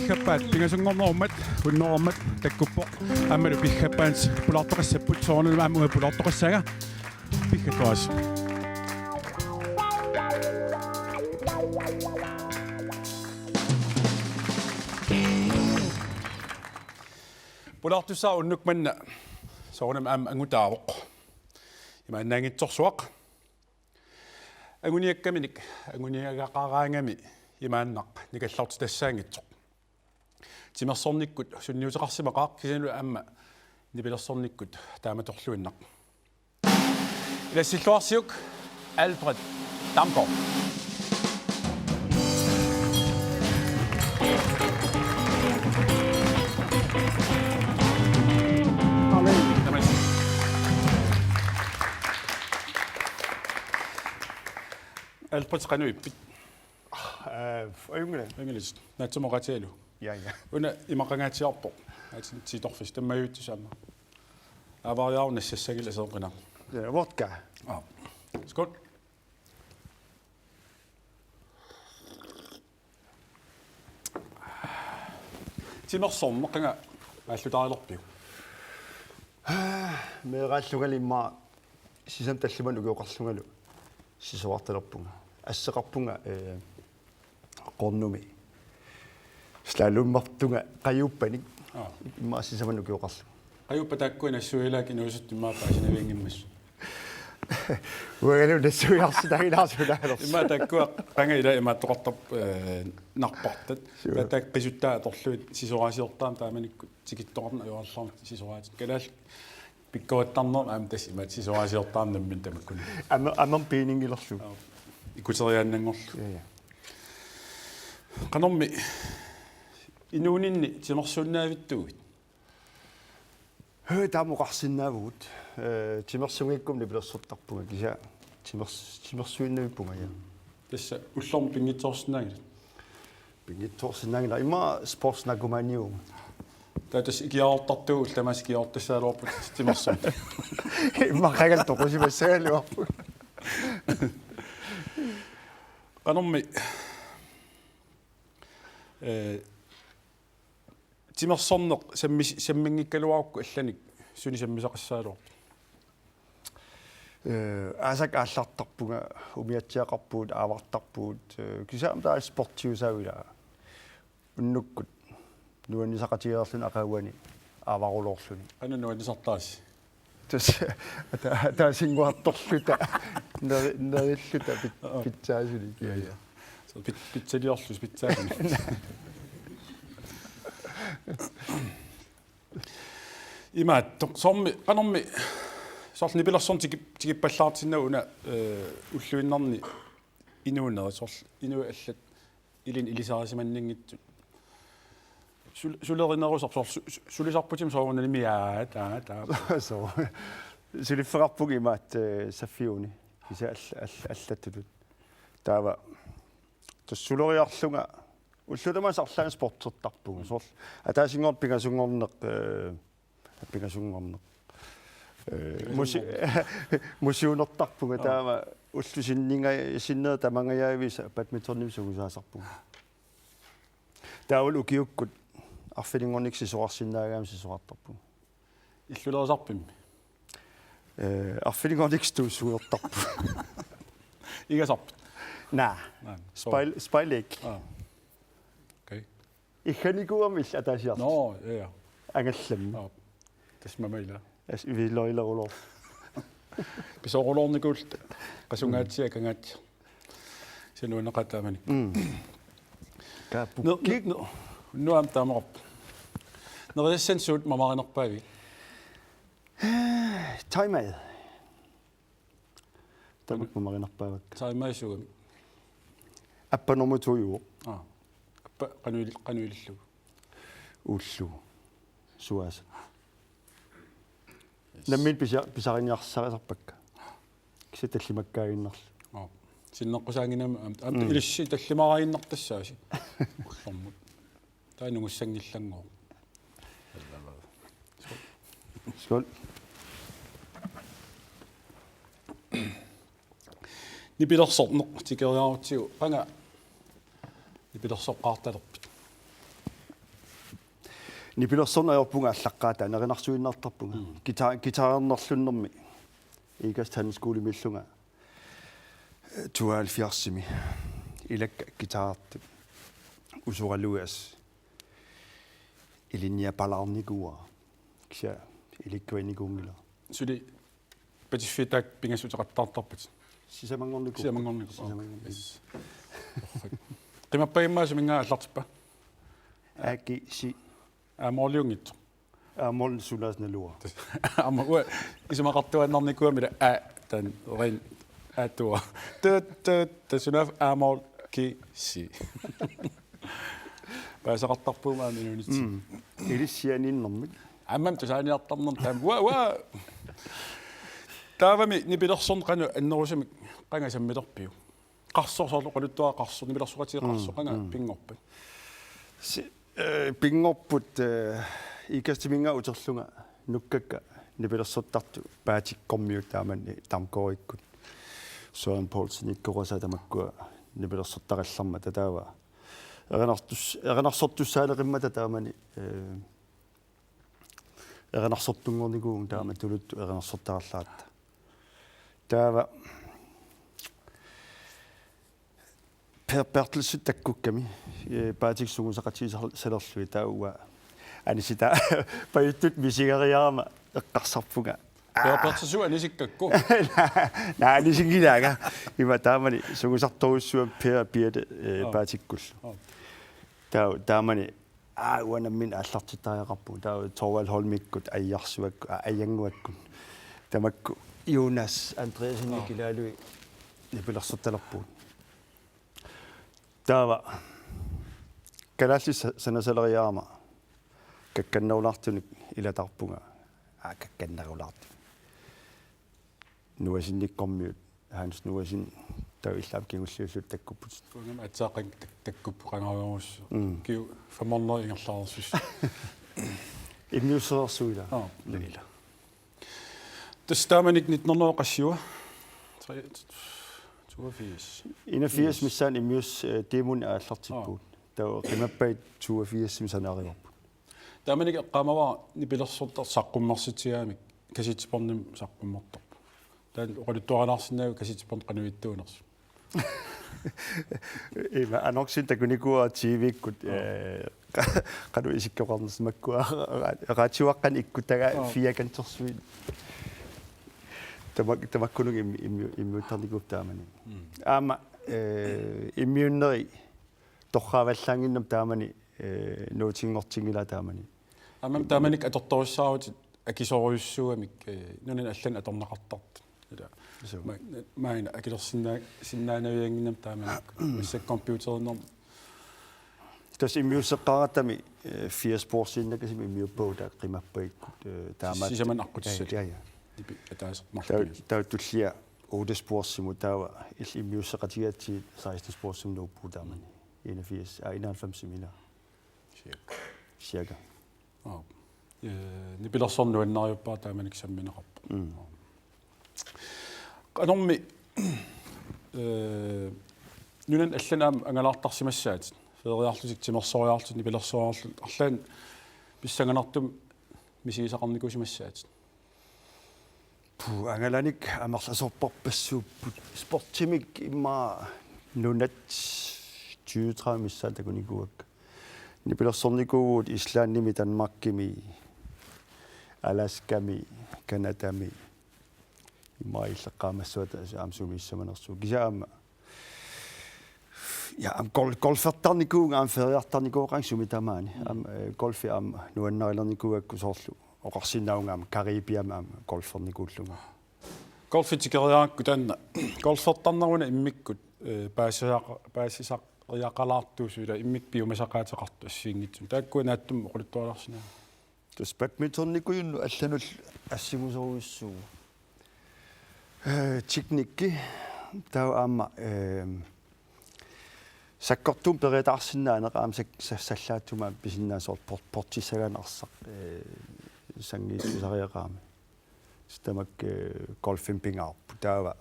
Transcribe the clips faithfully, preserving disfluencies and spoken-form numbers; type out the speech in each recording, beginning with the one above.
Piffappaat pingasunngornerummat unnerummat takkuppoq. Aammalu piffappaat pulaartoqassapput, soorunami aamma pulaartoqassaanga. Piffappaat. Pulaartussaavoq unnuk manna soorunami aamma angutaavoq. Imaannaanngitsorsuaq. Anguniakkaminik anguniagaqaraangami imaannaq nikallartitassaanngitsoq. Timersornikkut sunniuteqarsimaqaaq kisianni aamma nipilersornikkut taamatorluinnaq. Ilassilluarsiuk Alfred Damgaard. Alfred, qanoq ippit? Ee, ajunngilaq. Ajunngilaq. Naatsumoqatigalugu. Ja, ja. Una imaqangaatsiarpoq. Aatsaat tiitorfissaq tammajuttusaama. Avariaru nassassanngilaq seeqqinaq. Ja, vodka. Aa. Skål. Timersorneq qanga aallutaarilerpiuk? Meeraallungali immaqa sisamat tallimanik ukioqarlungalu sisorartalerpunga. Asseqarpunga, ee, qornumi. Slalommertunga qajuuppanik. Aa. Immaqa sisamannik ukioqarlunga. Qajuuppat taakkua nassuiaat inuusuttut immaqa paasinavianngimmassuk. Uangalu nassuiarsinnaaginnarsunaarlers. Immaqa taakkua qanga ila imaattoqartarput, ee, narpartat. Sure. Taava taakku qisuttaa atorlugit sisoraasiortarami taamanikkut tikittoqarneq ajoraluarlugu sisoraatit. Kalaallit pikkorisarneq aamma tassa imaattoq sisoraasiortarami nammineq tamakkuninnga. Aamma, aamma piininngilerlugu. Aa. Ikuteriaannanngorlugu. Ja, ja. Qanormi inuuninni timersuinnaavittuugit? Hø, taama oqarsinnaavugut. Ee, timersunngikkuma nipilersortarpunga kisianni timers-, timersuinnavippunga, ja. Tassa ullormut pinngitsoorsinnaanngilat? Pinngitsoorsinnaanngilara. Immaqa sportsnarkomaaniuvunga. Taava tassa ikiaroortartugut ullut tamaasa ikiaroortassagaluarpugut timersorneq. Immaqa qangali toqusimassagaluarpugut. Qanormi, ee, timersorneq sammis-, samminngikkaluarukku allanik suni sammisaqassagaluarpit? Ee, aasakka aallartarpunga, umiatsiaqarpugut, aavartarpugut, ee, kisianni taava sportiusaagut ilaa. Unnukkut nuannisaqatigilerluni aqaguani aavaruloorluni. Qanoq nuannisartarisi? Tassa ata-, ataasinnguartorluta, neri-, nerilluta pit-, Aa. pitsaasunik. Ja, ja. Så pit-, pitsaliorlusi pitsaasunik. Imaattoq, soormi, qanormi, soorlu nipilersorneq tikip-, tikippallaartinnagu una, ee, ulluinnarni inuuneri, soorlu inuit allat ilinnut ilisarisimannginnakkit. Sul-, sulerinerusarpit, soorlu su-, su-, sulisarputit soorunami aa, taa, taa. So, suliffeqarpunga imaattoq, ee, saffiuni. Kisianni all-, all-, allattutut. Taava tassa suleriarlunga ullut tamaasa arlaannik sportertarpunga. Soorlu ataasinngorneq pingasunngorneq, ee, pingasunngorneq. Ee, musi-, musiunertarpunga. Aa. Taava ullut sinninga-, sinneri tamangajaviisa badmintonimik sungiusaasarpunga. Taavalu ukiukkut arfininngornikkut sisorarsinnaagama sisorartarpunga. Illulerisarpimmi? Ee, arfininngornikkut støvsugertarpunga. Igasarpit? Naa. Naa, so. Spejl-, spejlæg. Aa. Okay. Igganikuugami illit ataasiarlutit. Nå, ja, ja. Angallammi. Aa. Tassa mama ila. As-, iviilorileruloor. Pisoorulornikuulluta. Qasungaatsiaq, kangaatsiaq. Sinuunaqaat taamani. Mm. Kaappu. Nu-, nu-, nu-, nuam taamaqarpoq. Nerisassanik suut mamarinerpaavigit? Thai mad. Tamakku mamarinerpaavakka. Thai mad suugami? Appa nummer to-uvoq. Aa. Appa qanoq il-, qanoq ilillugu? Uullugu. Suaasa. Yes. Nammineq pisa-, pisariniarsarisarpakka. Kisianni tallimakkaaginnarlugit. Aa. Sinneqqusaanngimmat aamma, aamma Mm. ilissi tallimaaraaginnartassaasi. Ullormut. Taava nungussanngillanngooq. Skål. Nipilersorneq tikeriarutsigu, qanga nipilersoqqaartalerpit? Nipilersorneq ajorpunga aallaqqaataa, erinarsuinnartarpunga. Mm. Guitar-, guitarernerlunnermi Ikast Handelsskolemiillunga, eh, tooghalvfjerdsimi ilakka guitarertut usoraluias ilinniapalaarnikuuara. Kisianni ilikkuinnikuunngilaq. Suli patiffiit taakku pingasut uteqattaartarput. Sisamanngornikuupput. Sisamanngornikuupput. Sisamanngornikuupput. Yes. Qimappagimmaa suminngaanniit aallartippa? A G C. A-måliunngitsoq. A-mål sunaasnaluara. Aamma uanga isumaqartuaannarnikuugama ila a tan ren atua. Tut, tut, tut, sunaaffa A-mål G C. Paasisaqartarpugut aamma inuunitsi. Mm. Ilissianiinnermik. Aammami tusaaniartarnermik taama. Uanga, uanga. Taavami nipilersorneq qanoq annerusumik qanga sammilerpiuk? Qarsoq, soorlu oqaluttuaq qarsoq, nipilersoqatigiit qarsoq, mm, qanga, mm, pinngorpat? Si-, eh, pinngorput, eh, Ikastiminngaanniit uterlunga nukkakka nipilersortartut Paatikkormiut taamani Damgaardikkut. Søren Poulsenikkoq oqasaa tamakkua nipilersortarallarmata taava. Erinartus-, erinarsortussaaleqimmata taamani, eh, erinarsortunngornikuuvunga taama tuluttut erinarsortarallaratta. Taava Per Berthelsen takkukkami, eh, Paatik sungusaqatigisal-, salerlui taava anisitaa pajuttut misigeriarama eqqarsarpunga. Per Berthelsen anisikkakku? Naa, naa, anisinngilanga. Ima taamani sungusartorujussuugami Per Birte, eh, aa, Paatikkullu. Aa. Taa-, taamani Aa, uanga nammineq aallartittariaqarpugut. Taava Thorvald Holmikkut, Ajarsuakkut, aa, Ajannguakkut. Tamakku Jonas Andreassenip, aa, ilaalui nipilersortalerpugut. Taava kalaallit sa-, sanasaleriarama kakkannerulaartunik ilataarpunga. Aa, kakkannerulaartunik. Nuasinnikkormiut, Hans Nuasin, taava illit aamma kingulliullutit takkupputit. Uangami aatsaat qanga tak-, takkupput qangarujorujussuu. Mm. Kiu femhundrede ingerlareersussaq. Immiussereersuit ilaa. Aa. Mm. Ilaa. Tassa taamani nitten hundrede qassiua? Tre-, toogfirs. Enogfirs. Yes. Missaani immius-, eh, demoni aallartippugut. Aa. Taava qimappagit toogfirsimi sanaarivarput. Taamanikkut eqqaamavara nipilersortartut saqqummersitsigamik kassettebåndimik saqqummertarput. Taanna oqaluttuaralaarsinnaavugut kassettebånd qanoq ittuunersut. Ima annoncit takunikuuara T V-kkut, aa, eh, qa-, qanoq isikkoqarnersoq makkua ra-, radioaqqanik ikkuttagaa, aa, firkantersuit. Tamak-, tamakkununnga im-, immi-, immiuttarnikuupput taamani. Mm. Aamma, eh, immiunneri torraavallaannginnami taamani, eh, nuutinngortinngilaa taamani. Aamma taamanikkut atortorissaarutit akisoorujussuugamik, eh, nunani allani atorneqartartut. Ilaa. Suu. Ma-, maanna akilersinnaa-, sinnaanaviannginnami taamanikkut. Massakkut computeriinnarmik. Tassa immiusseqqaarattami, eh, firs sportsiinnakasimi immiuppagut taava qimappagikkut, eh, taamaat. Sisamanut aqqutissat. Ja, ja, ja. Nipi ataaseq marluk. Taava, taava tullia otte sportsimut taava illit immiusseqatigigatsigit seksten sportsimut nuuppugut taamani. Enogfirs, aa, enoghalvfemsimi ilaa. Cirka. Cirka. Aa. Eh, nipilersorneq nuannarippara taamanikkut sammineqarpoq. Mm. Qanormi, eh, nunani allani aamma angalaartarsimassaatit. Feriarlutit, timersoriarlutit, nipilersoriarlutit. Arlaannik pissanganartumik misigisaqarnikuusimassaatit. Puu, angalanik amerlasoorpassuupput. Sportsimik immaqa nunat tyve tredive missaat takunikuuakka. Nipilersornikuuvugut Islandimi, Danmarkimi, Alaskami, Canadami. Immaqa illeqqaamassuata aamma sumiissamanersugut. Kisianni aamma ja, aamma gol-, golfertarnikuuvunga aamma feriartarnikuugakku sumi tamaani. Mm. Aamma, eh, golfi aamma nuannarilernikuugakku soorlu oqarsinnaavunga aamma Caribiami aamma golfernikuullunga. Golfi tikeriarakku taanna. Golfertarneruna immikkut, eh, paasisaqa-, paasisariaqalaartuusut ilaa immikkut piumasaqaateqartut assigiinngitsut. Taakkua naatsumik oqaluttualaarsinnaavit. Tassa badmintonikujunnut allanullu assigusorujussuuvoq. Eh, teknikki, taava aamma, eh, sakkortuumik periataarsinnaaneq aamma sak-, sa-, sallaatsumik aamma pisinnaasoq por-, portissagaanni arsaq, eh, sanngiitsusariaqarami. Tassa tamakku, eh, golfimi pingaarpoq. Taava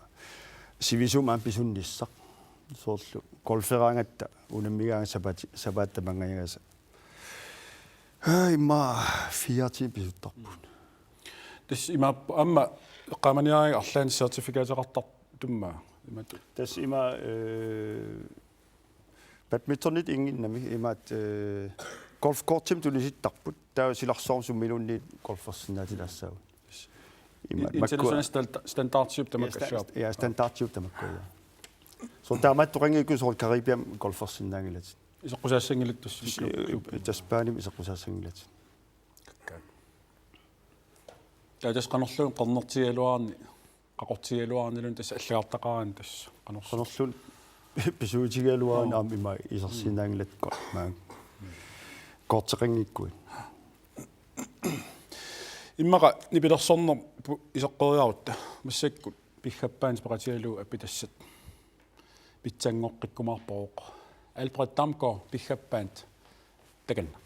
sivisuumik aamma pisunnissaq. Soorlu golferaangatta unammigaangat sapaat-, sapaatit tamangajaasa. Aa, immaqa fire timer pisuttarput. Tassa imaappoq aamma eqqaamaniaraangat arlaannik certifikateqartartummaa. Imatut. Tassa ima, eh, badmintonit innginnami imaat, eh, golfkortimik tunisittarput. Taava silarsuarmi summiluunniit golfersinnaatitaassaagut. Ima I-, makkua international sta-, standardiup tamakku. Ja, sta-, ja, standardiup tamakku, ja. Soorlu taamaattoqanngikkukkit soorlu Caribiami golfersinnaanngilatit. Iseqqusaassanngillat tassa. Tassa, eh, klub-, klub-. Tassa Japanimi iseqqusaassanngillat. Kakkaak. Taava tassa qanorluunniit qernertigigaluarni, qaqortigigaluarniluunniit tassa allagartaqaraanni tassa qanorlu-. Qanorluunniit pisuutigigaluaruni. Oo. Aamma ima isersinnaanngilatit ko-, maanga. Korteqanngikkuit. Immaqa nipilersornerput iseqqeriarutta massakkut Pigaband peqatigalugu appitassat pitsanngoqqikkumaarpoq. Albert Damgaard, Pigaband, takanna.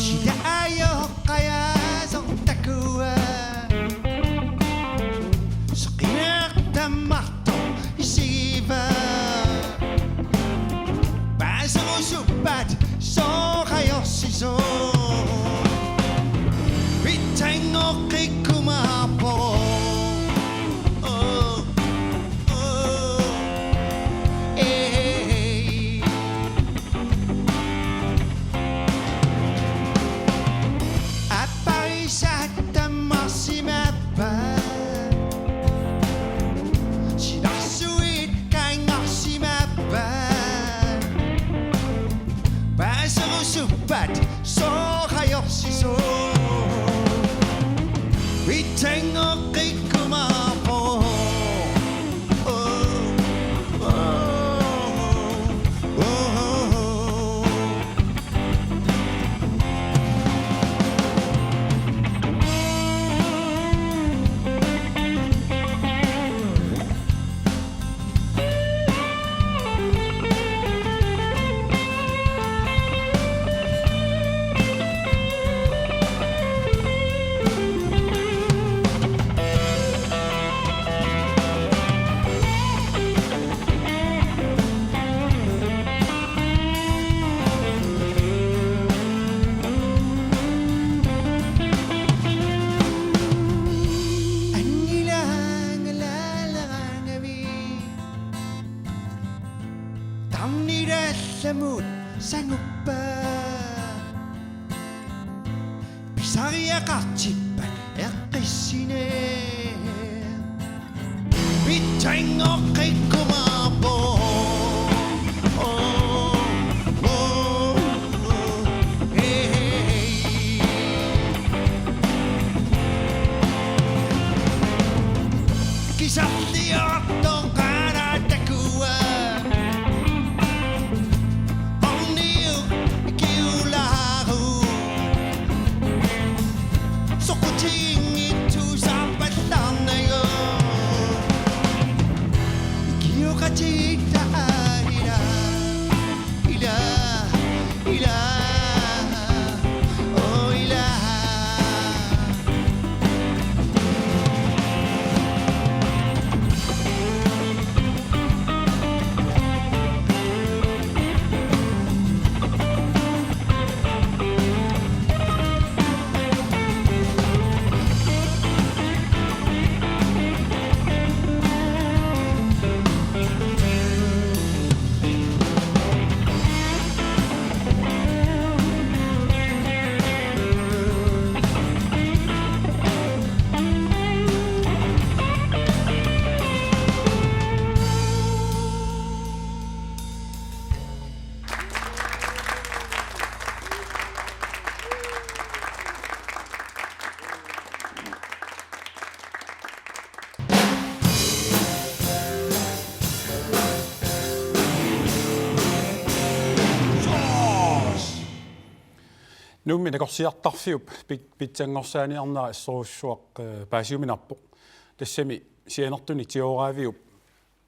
Sida ajoq qajaasoq takuaa. Seqineq tammartoq isigivaat. Paaserusuppat sooq ajorsisoq. Pitsanngoqqikkumaarpoq. Oh, oh, eh. Apparisat tammarsimappat. Silarsuit kangarsimappat. Paaserusuppat sooq ajorsisoq. Pitsanngoqqikkumaarpoq. Oh, oh, oh, oh. Annilaangalaaleraangami. Tarnilaallamut sanguppaa. Pisariaqartippat eqqissineq. Pitsanngoqqikkumaarpoq. Oh, oh, oh, hey, hey, hey. Kisarliortoq qanoq takuaa. Orniuk ikiulaaruq. Soqutiginngitsoq saappallaarnagu. Ikiu Nuummi nakorsiartarfiup pit-, pitsanngorsaaniarnera assorujussuaq, eh, paasiuminarpoq. Tassami sianertunik tioraaviup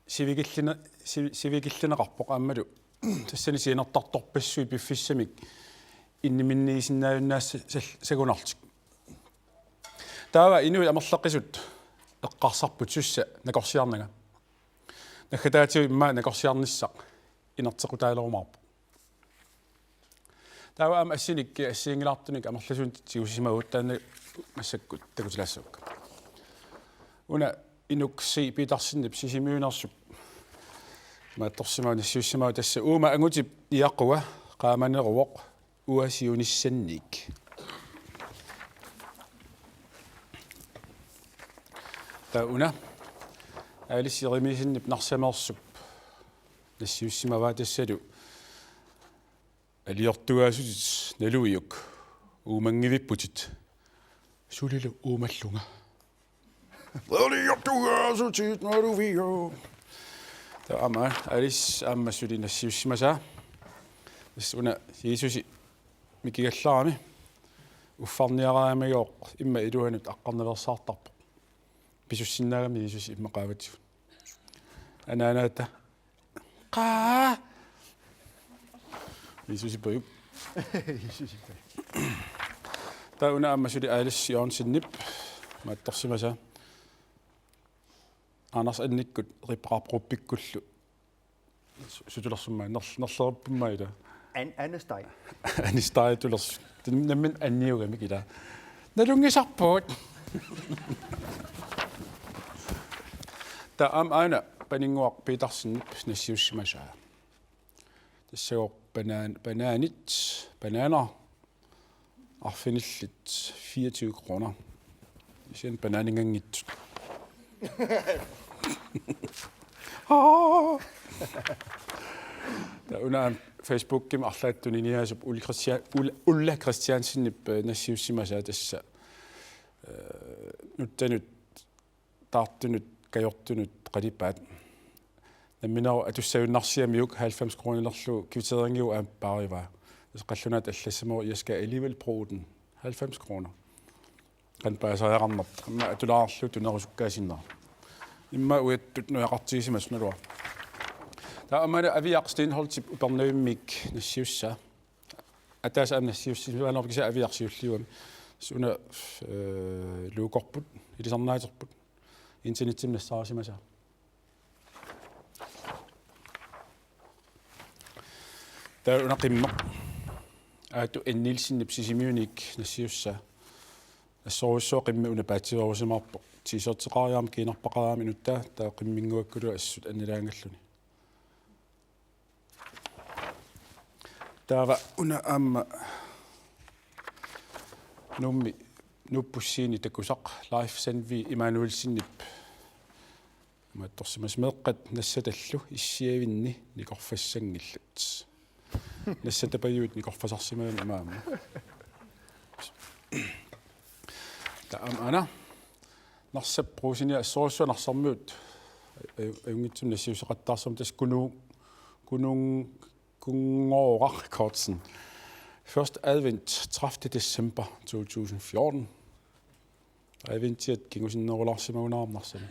sivikillina-, si-, sivikillineqarpoq aammalu tassani sianertartorpassuit piffissamik inniminniisinnaajunnaassagunartik. Taava inuit amerlaqisut eqqarsarput sussa nakorsiarnanga. Naggataatigut immaqa nakorsiarnissaq inerteqqutaalerumaarpoq. Taava aamma assinik assiginngilaartunik amerlasuunik tigusimavugut, taanna massakkut takutilaassavakka. Una Inuk C. Petersenip Sisimiuneersup maattorsimavoq nassiussimavoq, tassa uuma angutip iaqua qaamaneruvoq uanga siunissannik. Taava una Alice Jeremiassenip Narsameersup nassiussimavaa, tassalu aliortugaasutit naluviuk uumanngivipputit, sulilu uumallunga. Aliortugaasutit naluviuk. Taava aamma Alice aamma suli nassiussimasaa. Tassa una Jiisusi mikigallarami uffarniaraamigooq immaqa iluanut aqqarnaveersaartarpoq. Pisussinnaagami Jiisusi immaqa qaavatigut. Anaanaata. Qaa. Jiisusi pajup. Jiisusi pajup. Taava una aamma suli Alice Jørgensenip maattorsimasaa. Anders Annikkut Rip Rap Ruppikkullu su-, sutulersummaa, nerl-, nerleruppummaa ila. An-, Anne Style. Anne Style tulers-. Tin-, nammineq anniugamik ila. Nalunngisarput. Taava aamma aana Paninnguaq Petersenip nassiussimasaa. Tassagooq banan-, bananit, bananer arfinillit fireogtyve kroner. Kisianni bananinganngitsut. Aa! Taava una Facebookimi arlaat tuniniaasup Ulla Christian-, Ulla, Ulla Christiansenip, eh, nassiussimasaa, tassa, eh, nutsanut taartunut kajortunut qalipaat. Nammineq atussagunnarsiamiuk halvfems kronilerlugu kvitteringiup aamma paarivaa. Tassa qallunaatut allassimavoq: Jeg skal alligevel bruge den. Halvfems kroner. Qanoq paasariaqarnerpoq. Immaqa atulaarlugu tunerusukkaasinnaavoq. Immaqa uattut nujaqartigisimasut naluara. Taava aamma una Aviaq Stenholdtip Upernavimmik nassiussaa. Ataaseq aamma nassiussimanerpoq, kisianni Aviaq siulliuami. Tassa una, eh, logoorput, ilisarnaaterput. Internetsimi nassaarisimasaa. Taava una qimmeq. Aatu N. Nielsenip Sisimiunik nassiussaa. Assorujussuaq qimmeq una paatsiveerusimaarpoq. T-shirteqariarmat kiinarpaqariarmat inuttaa, taava qimminnguakkulu assut annilaangalluni. Taava una aamma Nuummi nuupput scene takusaq Leif Sandvig Emanuelsenip maattorsimasaa: Meeqqat nassatallu issiavinni nikorfassanngillat. Nassatapajuit nikorfasarsimagami imaamma. Taava aamma aana Narsap Rosenia, assorujussuaq Narsarmiut aju-, ajunngitsumik nassiusseqattaarsimavoq, tassa Kunu-, Kunung-, Kunngooq Recordsen. Første advent tredivte december to tusind fjorten. Adventiat kingusinnerulaarsimagunarami Narsami.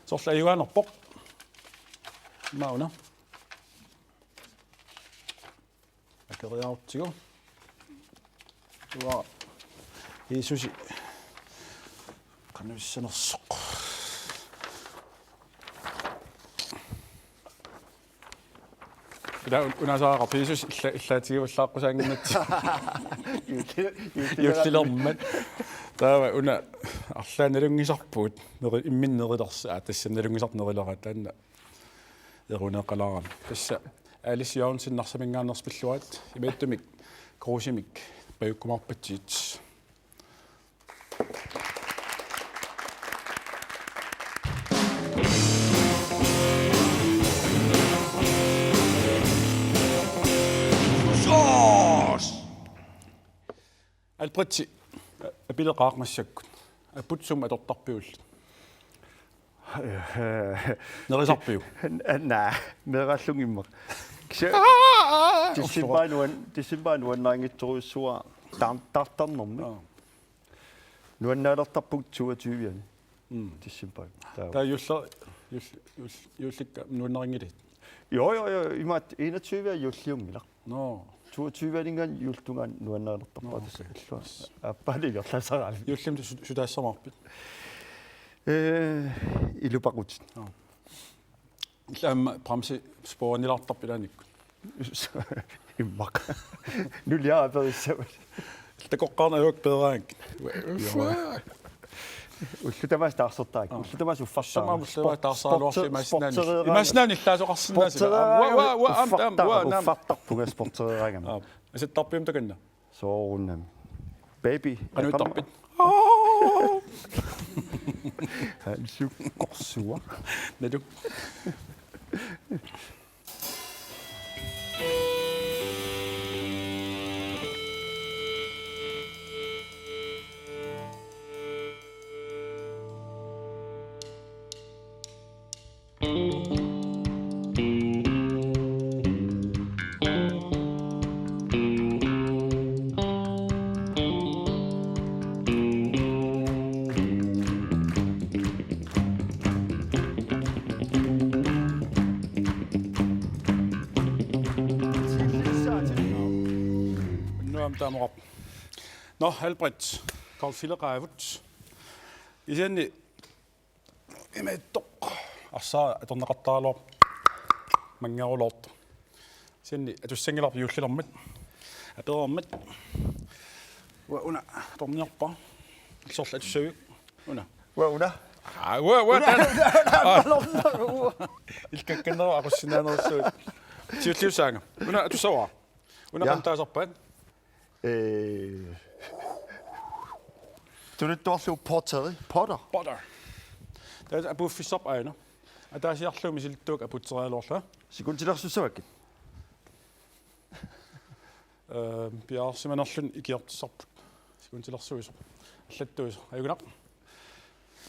Soorlu ajugaanerpoq. Aamma una. Akeriarutsigu. Uanga Jiisusi qanoq issanersoq. Ila un-, unasaaqarpoq Jiisusi illa-, illaatigivallaaqqusaannginnatsigit. Juulli-, juulli-, juullilermat. Taava una arlaat nalunngisarpugut. Neri-, imminut nerilersoq, aa, tassa nalunngisarput nerileraat, taanna eruneeqqalaarami. Tassa Alice Jørgensen Narsaminngaanneersoq pilluarit, imaattumik Krusmik pajukkumaarpatsigit. Alberti apileqaaq massakkut. Aput sumut atortarpiuk? Nerisarpiuk? Naa, neerallunngimmat. Kisa-, Decembarip nuan-, decembarip nuannarinngitsorujussuuara tar-, tartarnermik. Aa. Nuannaalertarpugut toogtyve-ani. Mm. Decembarip. Taava. Taava juulle-, juul-, juul-, juullikka nuannarinngilatit? Jo, jo, jo, imaattoq enogtyve juulliunngilaq. Nå. Toogtyve-aninngaanniit juulip tungaanut nuannaalertarpara. Nå, okay. Tassa illua. Aappaani ingerlasaraavit. Juullimi su-, sutaassamaarpit? Ee, ilupaqutit. Nå. Ilaa aamma bremse sporenilaartarpit ilaannikkut? Immaqa. Nuliara perissavat. Takoqqaarneq ajorput peeraangat. Ullut tamaasa taarsertarakkit. Aa. Ullut tamaasa uffartarput. Tassami ullut tamaasa taarsertaraluarluni imaassinnaanni. Sportereeraangama. Imaassinnaanni illaasoqarsinnaasut. Sportereeraangama. Ua, ua, ua, am, am, ua, uffartar-, nam. Uffartarpunga sportereeraangama. Aa. Asattarpium takanna. Soorunami. Baby. Qanoq ittarpit? Aa! Hansuk qorsua. Nalu. Nuam tamuqap. Nå, Albrecht, Carl Fille qaavut. Kisianni imaattoq arsaat atorneqartaraluarpoq manngerulortoq. Kisianni atussanngilarput juullilermat. Apereermat. Uanga una atorniarpara. Illit soorlu atussavit? Una. Uanga una. Aa, uanga, uanga, una, taanna. Una, una, aa. Una, una, una. Illit kakkannerup aqussinnaanerussuit. Siulliussaanga. Una atussavara. Una. Ja. Qanoq taasarpaat? Ee, tunittuarlugu Potteri, Potter. Potter. Taava apuuffissarput aajuna. Ataasiarlugu misilittuakka apuutseriaraluarlunga. Sekuntilersussavakkit? Ee, piareersimanerluni ikiortissarput. Sekuntilersuisoq. Allattuisoq. Ajunnginaq.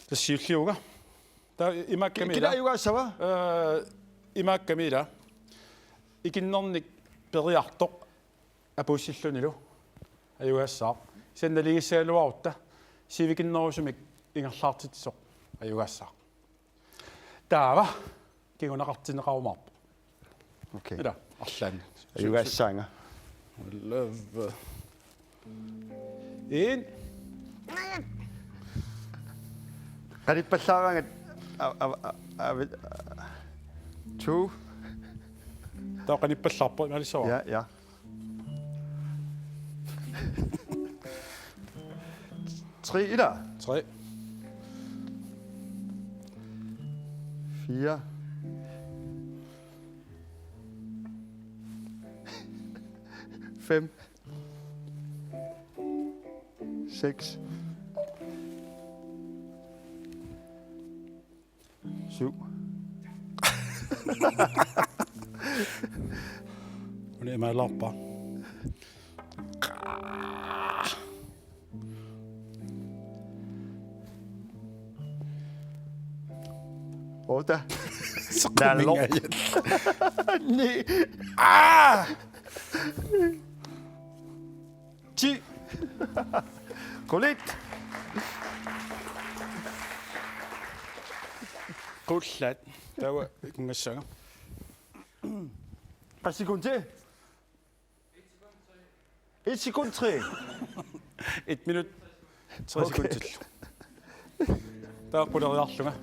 Tassa siulliuvunga. Taava imaakkamik. Kina ila ajugaassava? Ee, imaakkamik ila. Ikinnernik periartoq apuussillunilu ajugaassaaq. Kisianni nalingissagaluarutta sivikinnerusumik ingerlaartitsisoq ajugaassaaq. Taava kinguneqartinneqarumaarpoq. Okay. Ila, arlaannik. Ajugaassaanga. Love. En. Qanippallaaraangat a-, a-, a-, a-, to. Taava qanippallaarpoq, imaalissavat? Ja, ja. Tre, ila. Tre. Fire. Fem. Seks. Syv. Hun er meget lavt bare. Otte. Så kom. Ni. Ah! Ti. Qulit. Qullaat. Taava kunngassaanga. Qassikun til? Et sekund tre. Et minut. Tre. Okay. Sekundillu. Taava quleriarlunga.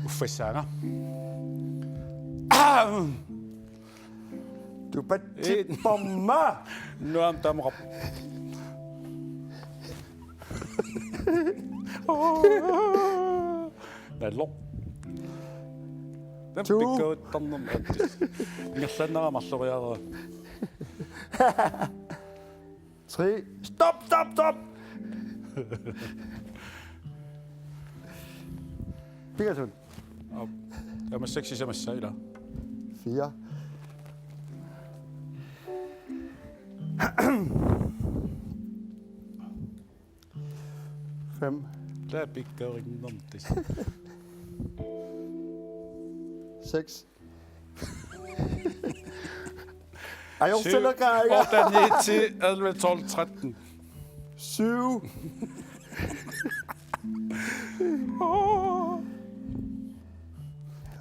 Uffassaanga. Aa! Tupatsipporma. Nuam tamuqap. Nalloq. Tam. To. Pikkorittarnermi attis. Ingerlaannarama alloriarera. Tre. Stop, stop, stop! Pingasunut. Au. Tamassaaq sisamassa ila. Fire. Fem. Taava pikkorinnermut tassa. Seks. Ajorsaleqaaga. Syv, otte, ni, ti, elleve, tolv, tretten. Syv.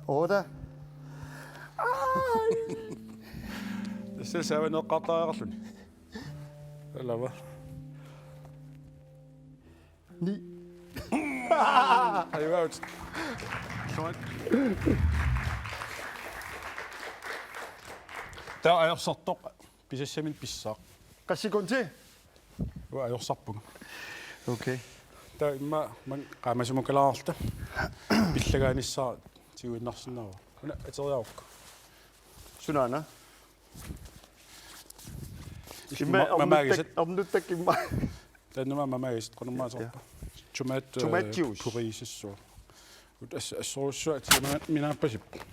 Otte. Ej. Tassa saava neqqartariaqarluni. Alava. Ni. Ajuaat. Taava ajorsartoq pisassaminnik pissaaq. Qassikkunti? Uanga ajorsarpunga. Okay. Taava immaqa maanga qaamasumakalaarta. Pillagaanissara tiguinnarsinnaavoq. Una ateriarukku. Sunaana? Illit immaqa ma-, mamaagisat. Ornuttak-, ornuttakka immaqa. Taanna mamaagisat, qanormaa soorpa. Ja. Tomat, øh, tomatjuice. Puree sissu. Ut as-, assorsuaq tiimaat minaappasippoq.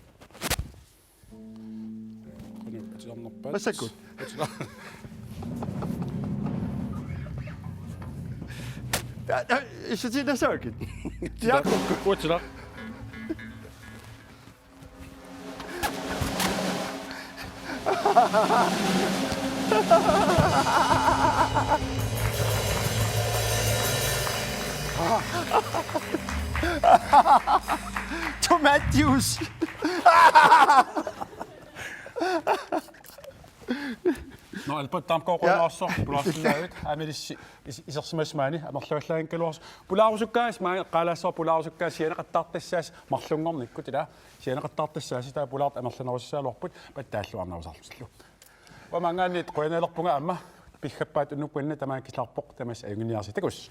Qanoq atilernerpaat. Massakkut. Atiler-. Ja, ja, issutiinnassavarput. Ja. Uatsilaq. Tomatjuice. Nå, Albert Damgaard, ja, qujanarsuaq pulaarsinnaagavit. Aamma ilissi is-, isersimasut maani amerlavallaanngikkaluarlusi. Pulaarusukkaasi maani eqqaalaassavara, pulaarusukkaasi sianeqattaartassaasi marlunngornikkut, ilaa. Sianeqattaartassaasi taava pulaartut amerlanerusussaagaluarput pattaalluarnerusarlutillu. Uanga maanngaanniit qujanalerpunga aamma piggappaat unnukkut tamaani kisilarpoq, tamassi ajunnginiarsi, takuss.